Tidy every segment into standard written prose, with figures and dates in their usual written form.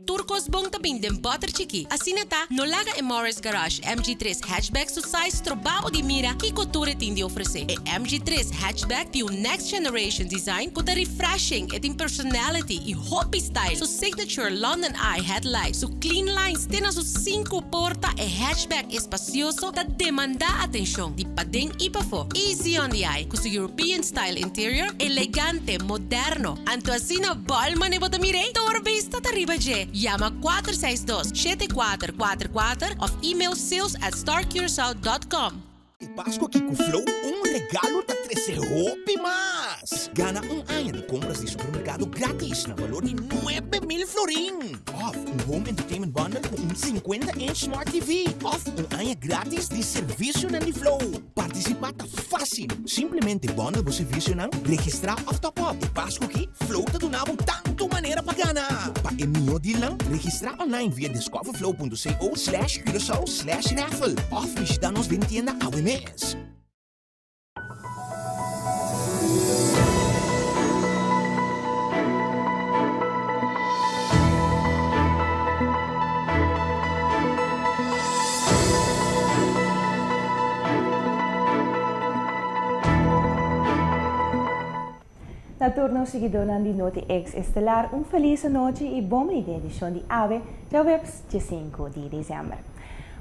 Tur kos bon ta bin den bòter chikí. Asina ta, no laga e Morris Garage MG3 Hatchback su size stroba bo di mira kiko tur e tin di ofresé. E MG3 Hatchback tin un next generation design ku ta refreshing, e tin personality i hopi style. Su signature London Eye headlight, su clean lines te na su sinku porta, e hatchback espacioso ta demandá atenshon di paden i pafó. Easy on the eye ku su European style interior, elegante, moderno. Anto asina bòl mane bo ta mir'é? Tur bista ta riba dje. Yama 462 7444 òf email sales@starcuracao.com. E Pascu aki cu Flow un regalo ta trece hopi mas! Gana un aña di compras di supermercado gratis na balor di 9000 florin! Of un home entertainment bundle cu un 50 inch smart TV! Of un aña gratis di servicionan di Flow! Participa ta Fácil! Simplemente bundle bo servicionan, registrá òf top up. E Pascu aki, Flow ta duna bo tantu manera pa gana! Pa e mihó dealnan, registrá online via discoverflow.co slash Curaçao slash raffle òf bishitá nos den tienda awe mes. Na tur nos siguidónan di Noti Ex Estelar un felis anochi i bon bini den edishon di awe djaweps djesinku di desèmber.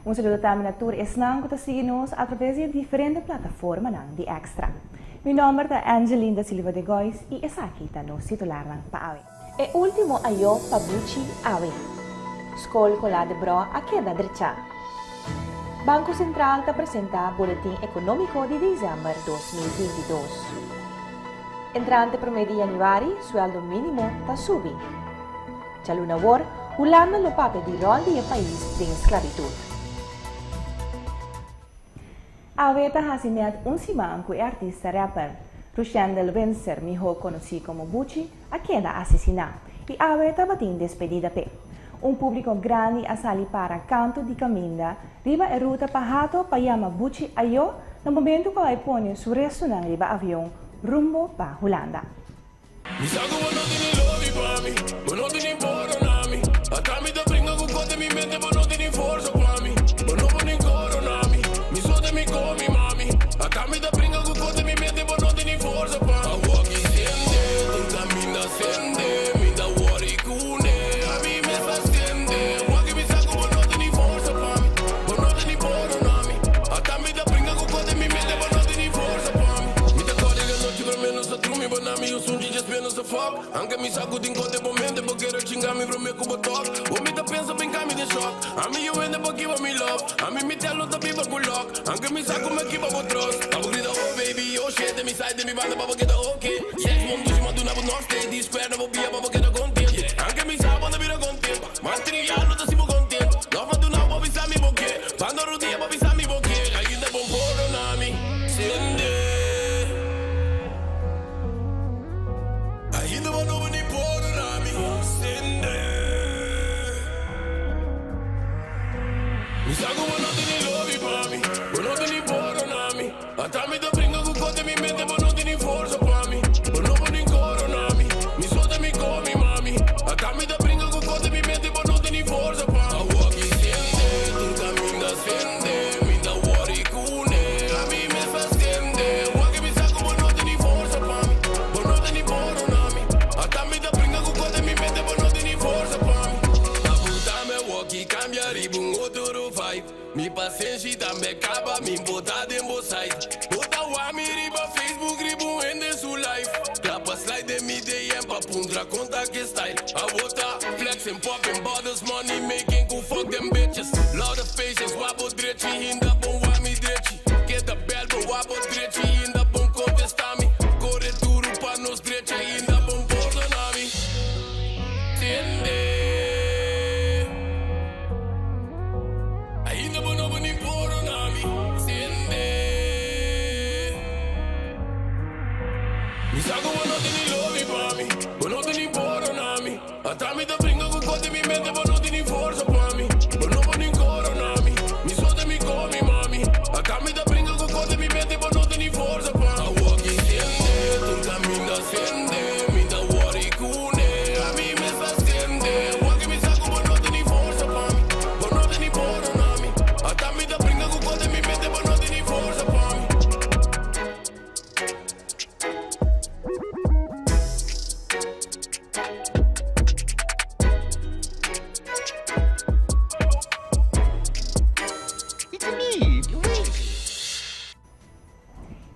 Un saludo tambe na tur esnan ku ta sigui nos atraves di e diferente plataformanan di Extra. Mi nòmber ta Angeline da Silva de Gois i esaki ta nos titularnan pa awe. E último ayó pa Buchi awe. Skol Colá de Bro a keda drechá. Banko Sentral ta presentá boletin ekonómiko di desèmber 2022. Entrante promé di yanüari suèldo mínimo ta subi. Djaluna awor, Hulanda lo papia di ròl di e pais den sklabitut. Awe ta hasi nèt un siman ku e artista rapper, Rushendel Winser, mihó konosí komo Buchi, a keda asesiná i awe tabatin despedida p'e. Un públiko grandi a sali para kantu di kaminda riba e ruta pa Hato pa yama Buchi ayó na momentu ku a bai pone su restunan riba avion rumbo pa Hulanda. Mi sa ku bo no tini lobi pa mi, bo no tini pordona mi. Ata mi ta bringa ku kote mi mente, bo no tini forsa pa mi. Bo no por ni korona mi, mi so den mi komi mami. Ata mi ta bringa ku kote mi mente, bo no tini forsa pa mi. Awor ki sende, tur kaminda sende, mi ta wori kune, ami mes a sende. Awor ki mi sa ku bo no tini forsa pa mi, bo no tini pordona mi. Ata mi ta bringa ku kote mi mente, bo no tini forsa pa mi. Mi ta kòrda e anochi promé nos a drumi bo na mi un sunchi djes nos a fuck. Anke mi sa ku tin kote bo mente bo kere chinga mi promé ku bo tok. Bo mi ta pensa brinka mi den shock. Ami yo hende bo kiba mi love. Ami mi tèl no ta biba ku luck. Anke mi sa ku mi a kiba bo trust. Pa bo grita oh baby oh shit den mi side den mi banda pa bo keda ok. Sex bon dushi ma duna bo nòf stay di square na bo bia pa bo keda kontent. Anke mi sa bo no bira kontent. Material no ta si bo kontent. Love ma duna bo bisa mi bo ke. Banda rudia bo bisa mi bo ke. Ainda bon pordona mi. Sende. Ainda bo no bini pordona mi. Sende. Mi sa ku bo no tene lobi pa mi. Bo no tene pordona mi. Ata mi ta bringa ku kote mi mente bo no tene forsa pa mi. Bo no por ni korona mi. Mi so ta mi komi mami. Ata mi ta bringa ku kote mi mente bo no tene forsa pa mi. Awor ki sende tur kaminda sende. Mi ta wori kune. Ami mes a sende. Awor ki mi sa ku bo no tene forsa pa mi. Bo no tene porona mi. Ata mi ta bringa ku kote mi mente bo no tene forsa pa mi. Ta buta mi awor ki kambia riba un otro vibe. Mi pasenshi tambe kaba, mi bota den bo site. Bo ta wak mi riba Facebook riba un hende su live. Klapa slide den mi DM pa puntra kon ta ke style. Abo ta flexing, popping bottles, money making ku fuck them bitches. Lot of patience, wak bo drechi, hinda bon wak mi drechi. Keda bel bo wak bo drechi, hinda bon kontesta mi. Kore duru pa nos drecha, hinda bon pordona mi. Tende. Ainda bo no bo ni pordona mi, sende. Mi sa ku bo no tene lobi pa mi, bo no tene pordona mi. Ata mi ta bringa ku kote mi mente, bo no tene forsa pa mi, bo no por ni korona mi. Mi so ta mi komi mami. Ata mi ta bringa ku kote mi mente, bo no tene forsa pa mi. Awor ki sende, tur kaminda sende, mi ta wori kune, ami mes a sende. Awor ki mi sa ku.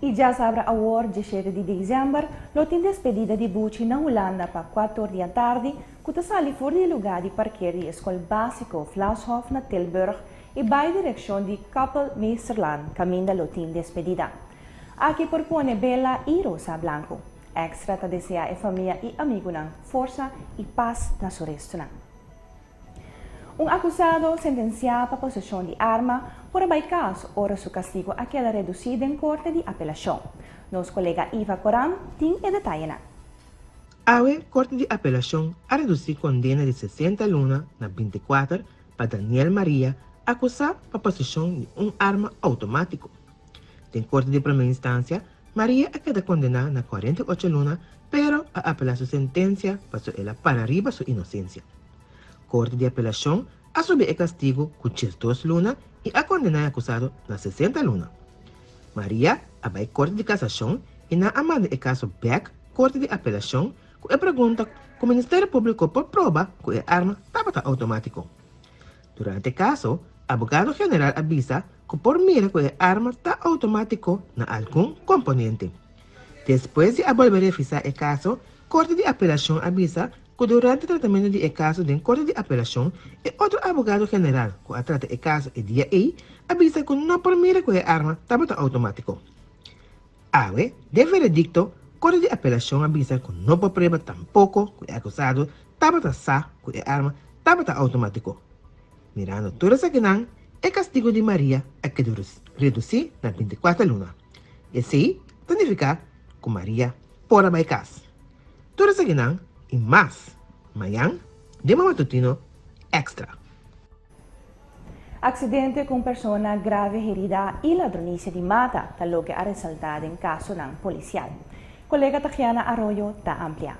I djasabra awor, 17 di desèmber, lo tin despedida di Buchi na Hulanda pa 4'or di atardi, ku ta sali for di lugá di parker di Skol Básiko Vlashof na Tilburg i bai direkshon di Kapelmeesterlaan, kaminda lo tin despedida. Aki por pone bela i rosa blanku. Extra ta deseá e famia i amigunan forsa i pas na su restunan. Un akusado sentensiá pa poseshon di arma por a bai kas ora su kastigu a keda redusí den korte di apelashon. Nos kolega Iva Koran tin e detayenan. Awe, Korte di Apelashon a redusí kondena di 60 luna na 24 pa Daniel Maria, akusá pa poseshon di un arma outomátiko. Den korte di promé instansia, Maria a keda kondená na 48 luna, pero a apelá su sentensia pasobra el a para riba su inosensia. Korte di Apelashon a subi e kastigu ku 12 luna i a kondená e akusado na 60 luna. Maria a bai Korte di Kasashon i nan a manda e kaso bèk Korte di Apelashon ku e pregunta ku Ministerio Públiko por proba ku e arma tabata outomátiko. Durante e kaso, abogado general a bisa ku por mira ku e arma ta outomátiko na algun komponente. Despues di a bolbe revisá e kaso, Korte di Apelashon a bisa ku durante tratamentu di e kaso den Korte di Apelashon, e otro abogado general ku a trata e kaso e dia ei a bisa ku no por mira ku e arma tabata outomátiko. Awe, den veredikto, Korte di Apelashon a bisa ku no por prueba tampoko ku e akusado tabata sa ku e arma tabata outomátiko. Mirando tur esakinan, e kastigu di Maria a keda redusí na 24 luna. Esei ta nifiká ku Maria por a bai kas. Tur esakinan i mas, mañan den bo matutino Extra. Aksidente ku un persona grave heridá i ladronisia di mata ta loke a resaltá den kasonan polisial. Kolega Tagiana Arroyo ta amplia.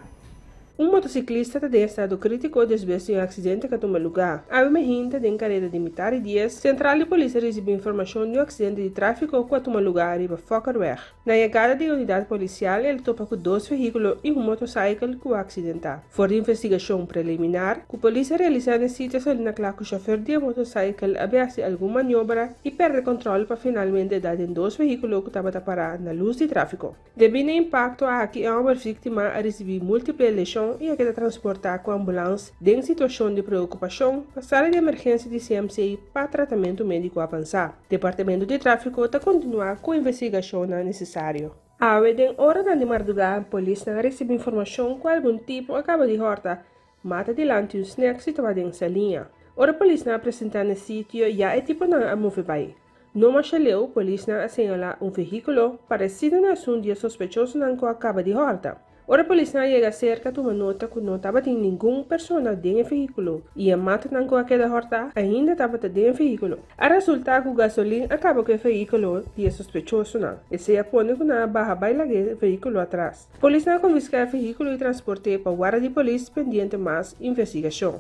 Un motosiklista ta den estado krítiko despues di un aksidente ku a tuma lugá. Awe mainta den kareda di mitar di 10, sentral di polis a risibí informashon di un aksidente di tráfiko ku a tuma lugá riba Fokkerweg. Na yegada di e unidat polisial el topa ku dos vehíkulo i un motosaikel ku a aksidentá. For di investigashon preliminar ku polis a realisá na e sitio a sali na kla ku shofèr di e motosaikel a bin hasi algun maniobra i pèrdè kòntròl pa finalmente da den dos vehíkulo ku tabata pará na lus di tráfiko. Debí na e impakto aki e hòmber víktima a risibí múltiple leshon i a keda transportá ku ambulans den situashon di preokupashon pa sala di emergensia di CMC pa tratamentu médiko avansá. Departamento di Tráfiko ta kontinuá ku investigashonnan nesesario. Awe den oranan di mardugá polisnan a risibí informashon ku algun tipo a kaba di hòrta mata dilanti un snèk situá den Saliña. Ora polisnan a presentá na e sitio ya e tiponan a move bai. No masha leu, polisnan a señalá un vehíkulo paresido na esun di e sospechosonan ku a kaba di hòrta. Ora polisnan a yega serka tuma nota ku no tabatin ningun persona den e vehíkulo i e matanan ku a keda hòrtá ainda tabata den e vehíkulo. A resultá ku gasolin a kaba ku e vehíkulo di e sospechosonan. Esei a pone ku nan a baha bai laga e vehíkulo atras. Polisnan a konfiská e vehíkulo i transport'é pa warda di polis pendiente mas investigashon.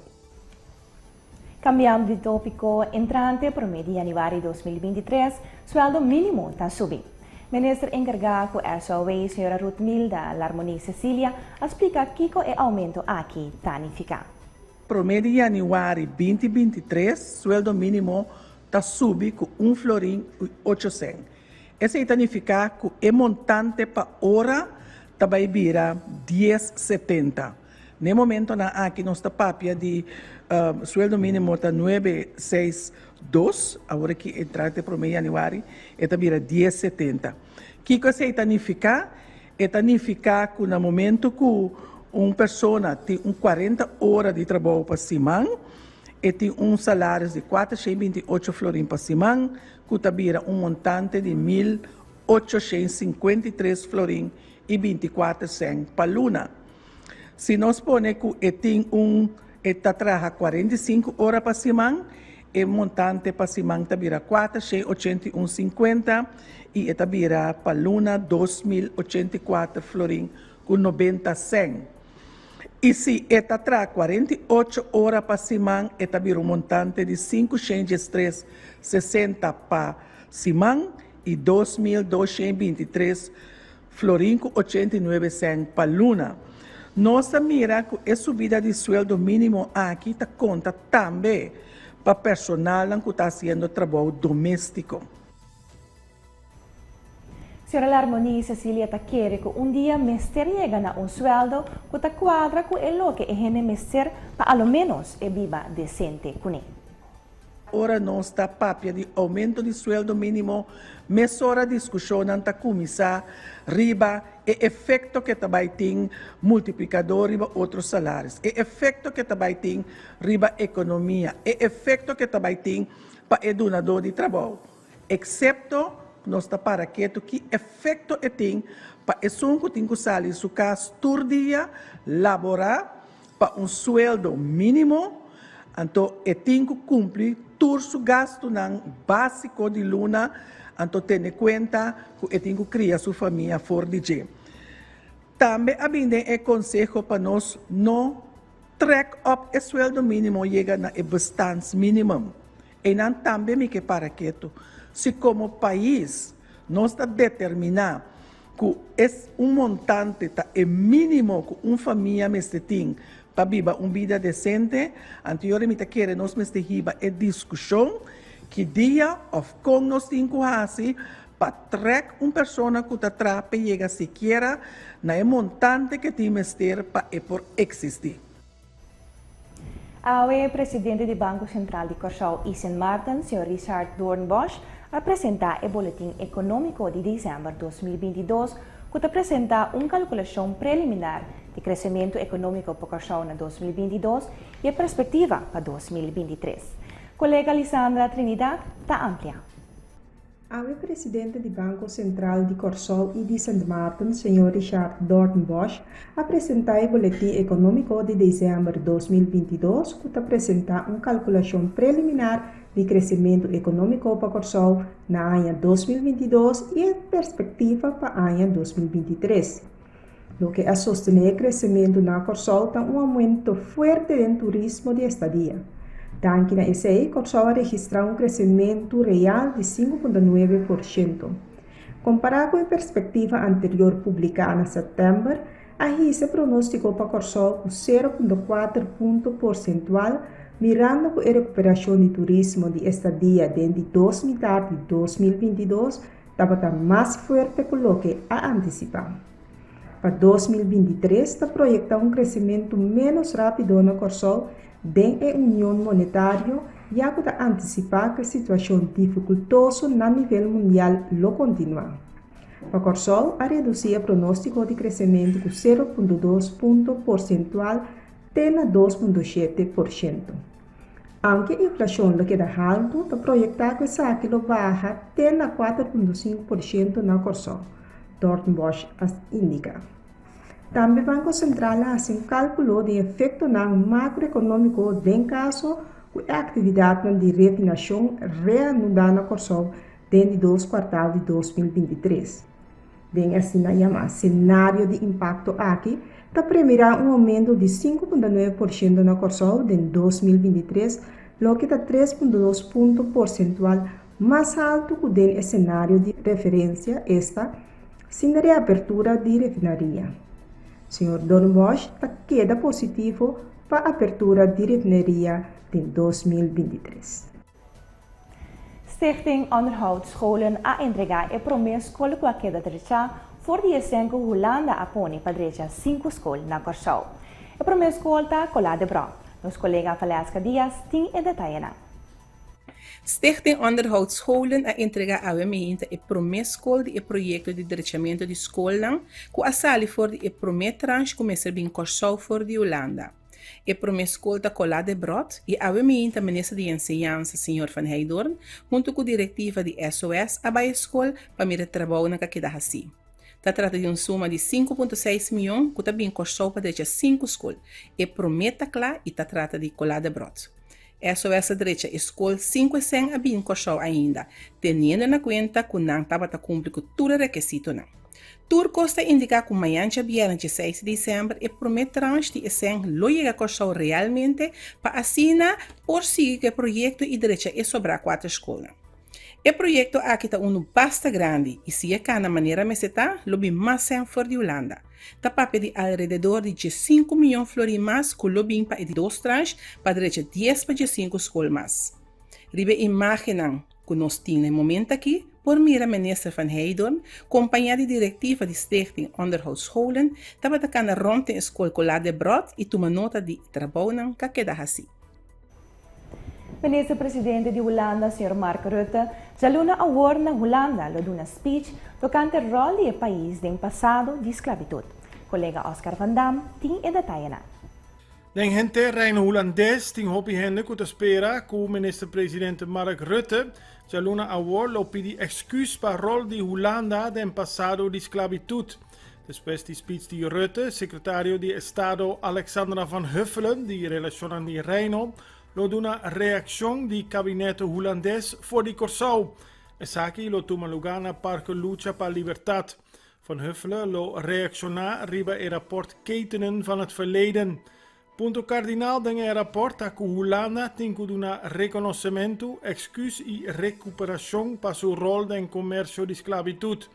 Kambiando di tópiko, entrante 1 di yanüari 2023, suèldo mínimo ta subi. Minister enkargá ku SOAW, señora Ruthmilda Larmonie-Cecilia, a splika kiko e oumento aki ta nifiká. 1 di yanüari 2023, suèldo mínimo ta subi ku 1 florin i 8 sèn. Esei ta nifiká ku e montante pa ora ta bai bira 10,70. Na momentonan aki nos ta papia di suèldo mínimo ta 962, awor ku entrante 1 di yanüari, ta bira 10,70. Kiko esei ta nifiká? E ta nifiká ku na momento ku un persona tin un 40 ora di trabou pa siman, e tin un salario di 428 florin pa siman, ku ta bira un montante di 1.853 florin i 24 sèn pa luna. Si nos pone ku e tin un e ta traha 45 ora pa siman, e montante pa siman ta bira 481,50 i e ta bira pa luna 2.084 florin ku 90 sèn. I si e ta traha 48 ora pa siman, e ta bira un montante di 503,60 pa siman i 2.223 florin ku 89 sèn pa luna. Nos a mira ku e subida di suèldo mínimo aki ta konta tambe pa personal ku ta hasiendo trabou doméstiko. Señora Larmonie Cecilia ta kere ku un dia mester yega na un suèldo ku ta kuadra ku e loke e hende mester pa a lo ménos e biba desente kuné. Ora nos ta papia di oumento di sueldo mínimo, mesora diskushonnan ta kuminsá riba e efekto ke ta bai tin multiplikadó riba otro salaris, e efekto ke ta bai tin riba ekonomia, e efekto ke ta bai tin pa e dunadó di trabou. Eksepto nos ta para ketu ki efekto e tin pa esun ku tin ku sali su kas tur dia laborá pa un sueldo mínimo, anto e tin ku kumpli tur su gastunan básiko di luna, anto tene kuenta ku e tin ku kria su famia for di dje. Tambe a bin den e konseho pa nos no trèk òp e sueldo mínimo yega na e bestaansminimum. Einan tambe mi ke para ketu. Si komo pais nos ta determiná ku es un montante ta e mínimo ku un famia mester tin pa biba un bida desente, anto mi ta kere nos mester hiba e diskushon ki dia òf kon nos tin ku hasi pa trèk un persona ku ta traha p'e yega sikiera na e montante ku e tin mester pa e por eksistí. Awe presidente di Banko Sentral di Kòrsou i Sint Maarten, señor Richard Doornbosch, a presentá e boletin ekonómiko di desèmber 2022 ku ta presentá un kalkulashon preliminar di kresementu ekonómiko pa Kòrsou na 2022 i e perspektiva pa 2023. Kolega Lisandra Trinidad ta amplia. Awe presidente di Banko Sentral di Kòrsou i di Sint Maarten, señor Richard Doornbosch, a presentá e boletin ekonómiko di desèmber 2022 ku ta presentá un kalkulashon preliminar di kresementu ekonómiko pa Kòrsou na aña 2022 i e perspektiva pa aña 2023. Loke a sostené e kresementu na Kòrsou ta un oumento fuerte den turismo di estadia. Danki na esei, Kòrsou a registrá un kresementu real di 5.9%. Kompará ku e perspektiva anterior publiká na sèptèmber, a hisa e pronóstiko pa Kòrsou ku 0.4 punto porsentual, mirando ku e rekuperashon di turismo di estadia den di dos mitar di 2022 tabata mas fuerte ku loke a antisipá. Pa 2023 ta proyektá un kresementu ménos rápido na Kòrsou den e union monetario ya ku ta antisipá ku e situashon difikultoso na nivel mundial lo kontinuá. Pa Kòrsou a redusí e pronóstiko di kresementu ku 0.2 punto porsentual te na 2.7%. Aunke inflashon lo keda haltu, ta proyektá ku esaki lo baha te na 4.5% na Kòrsou, Doornbosch a indiká. Tambe Banko Sentral a hasi un kálkulo di efektonan makroekonómiko den kaso ku e aktividatnan di refinashon reanudá na Kòrsou den di dos kuartal di 2023. Den e asina yamá senario di impakto aki, ta premirá un oumento di 5.9% na Kòrsou den 2023, loke ta 3.2 punto porsentual mas haltu ku den e senario di referensia, esta, sin reapertura di refinaria. Señor Doornbosch ta keda positivo pa apertura di refineria den 2023. Stichting Onderhoud Scholen a entregá e promé skol ku a keda drechá for di e sèn ku Hulanda a pone pa drecha sinku skol na Kòrsou. E promé skol ta Colá de Brò. Nos kolega Valeska Diaz tin e detayenan. Stichting Onderhoud Scholen a entregá awe meinta e promé skol di e proyekto di drechamentu di skolnan ku a sali for di e promé transh ku mester bin Kòrsou for di Hulanda. E promé skol ta Colá de Brot i awe meinta Minister di Enseñansa señor Van Heydoorn huntu ku direktiva di SOS a bai e skol pa mira e trabounan ku a keda hasí. Ta trata di un suma di 5.6 mion ku ta bin Kòrsou pa drecha sinku skol. E promé ta kla i ta trata di Colá de Brot. SOS a drecha e skol sin ku e sèn a bin Kòrsou ainda, teniendo na kuenta ku nan tabata kumpli ku tur e rekesitonan. Tur kos ta indiká ku mañan djabièrnè 16 di desèmber e promé tranche di e sèn lo yega Kòrsou realmente pa asina por sigui ku e proyekto i drecha e sobrá kuater skolnan. E proyekto aki ta unu basta grandi i si e kana manera mester ta, lo bin mas sèn for di Hulanda. Ta papia di alrededor di 15 mion florin mas ku lo bin pa e di dos tranche pa drecha 10 pa 15 skol mas. Riba e imágennan ku nos tin na e momento aki. Por mira Minister Van Heydoorn, kompañá di direktiva di Stichting Onderhoud Scholen, tabata kana rònt den e skol Colá Debrot i tuma nota di e trabounan k'a keda hasí. Minister Presidente di Hulanda, señor Mark Rutte, djaluna awor na Hulanda lo duna speech tokante ròl di e pais den pasado di sklabitut. Kolega Oscar van Dam tin e detayenan. Den henter Reino Hulandes tin hopi hende ku ta spera ku Minister Presidente Mark Rutte djaluna awor lo pidi èksküs pa ròl di Hulanda den pasado di sklabitut. Despues di speech di Rutte, Sekretario di Estado Alexandra van Huffelen di Relashonnan di Reino lo duna reakshon di kabinet Hulandes for di Kòrsou. Esaki lo tuma lugá na Parke Lucha pa Libertat. Van Huffelen lo reakshoná riba e rapòrt Ketenen van het Verleden. Punto kardinal den e rapòrt ta ku Hulanda tin ku duna rekonosementu, èksküs i rekuperashon pa su ròl den komersio di sklabitut.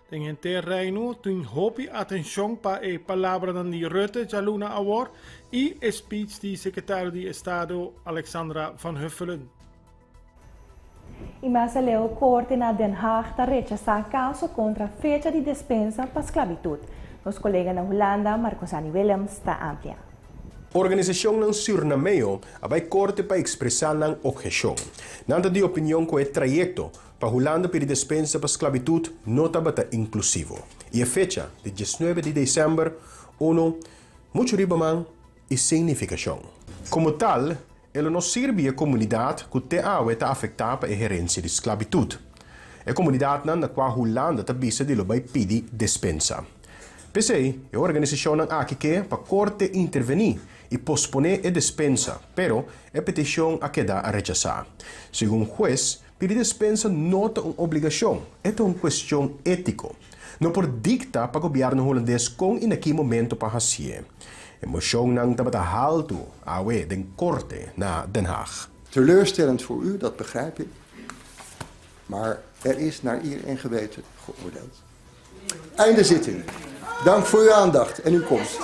Den henter Reino tin hopi atenshon pa e palabranan di Rutte djaluna awor i e speech di Sekretario di Estado Alexandra van Huffelen. I mas aleu Korte na Den Haag ta rechasá kaso kontra fecha di despensa pa sklabitut. Nos kolega na Hulanda, Marcosani Willems, ta amplia. Organisashonnan Surnameo a bai korte pa ekspresá nan opheshon. Nan ta di opinion ku e trayekto pa Hulanda pidi despensa pa sklabitut no tabata inklusivo i e fecha di diesnuebe di desèmber unu muchu riba man i sin nifikashon. Komo tal, e lo no sirbi e komunidat ku te awe ta afektá pa e herensia di sklabitut. E komunidatnan na kua Hulanda ta bisa di lo bai pidi despensa. P'esei, e organisashonnan aki ke pa korte intervení i posponé e despensa, pero e petishon a keda rechasá. Segun hues, pidi despensa no ta un obligashon, e ta un kuestion étiko. No por dikta pa gobièrnu hulandes kon i na ki momento pa hasié. Emoshonnan tabata haltu awe den korte na Den Haag. Teleurstellend voor u, dat begrijp ik. Maar er is naar eer en geweten geoordeeld. Einde zitting. Dank voor uw aandacht en uw komst.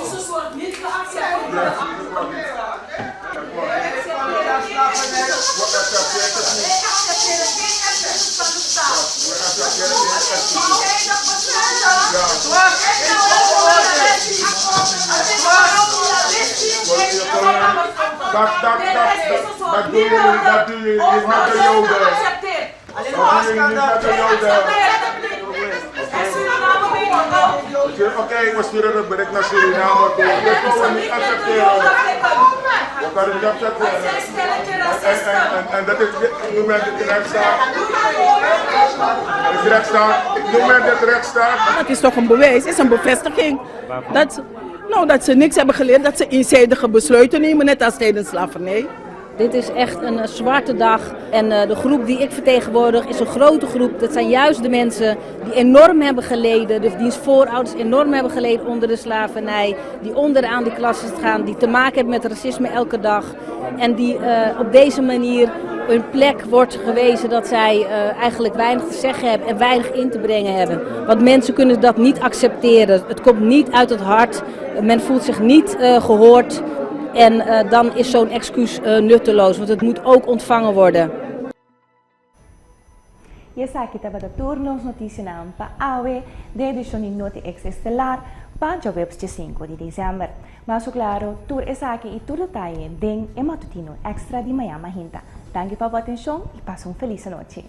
Oké, we sturen een bericht naar Suriname toe. Dit kunnen we niet accepteren. We kunnen het niet accepteren. En, en, en dat is, noem men dit rechtsstaat. Is rechtsstaat. Ik noem men dit rechtsstaat. Dat is toch een bewijs, is een bevestiging. Dat, nou, dat ze niks hebben geleerd, dat ze eenzijdige besluiten nemen, net als tijdens slavernij. Dit is echt een eh, zwarte dag. En eh, de groep die ik vertegenwoordig is een grote groep. Dat zijn juist de mensen die enorm hebben geleden. Dus diens voorouders enorm hebben geleden onder de slavernij. Die onderaan de klassen gaan. Die te maken hebben met racisme elke dag. En die eh, op deze manier hun plek wordt gewezen dat zij eigenlijk weinig te zeggen hebben en weinig in te brengen hebben. Want mensen kunnen dat niet accepteren. Het komt niet uit het hart. Men voelt zich niet gehoord. En eh, dan is zo'n excuus eh, nutteloos, want het moet ook ontvangen worden. I esaki tabata tur nos notisianan pa awe den edishon di Noti Ex Estelar pa djaweps djesinku di desèmber. Mas ku klaro, tur esaki i tur detaye den e matutino extra di mañan mahinta. Danki pa bo atenshon i pasa un felis anochi.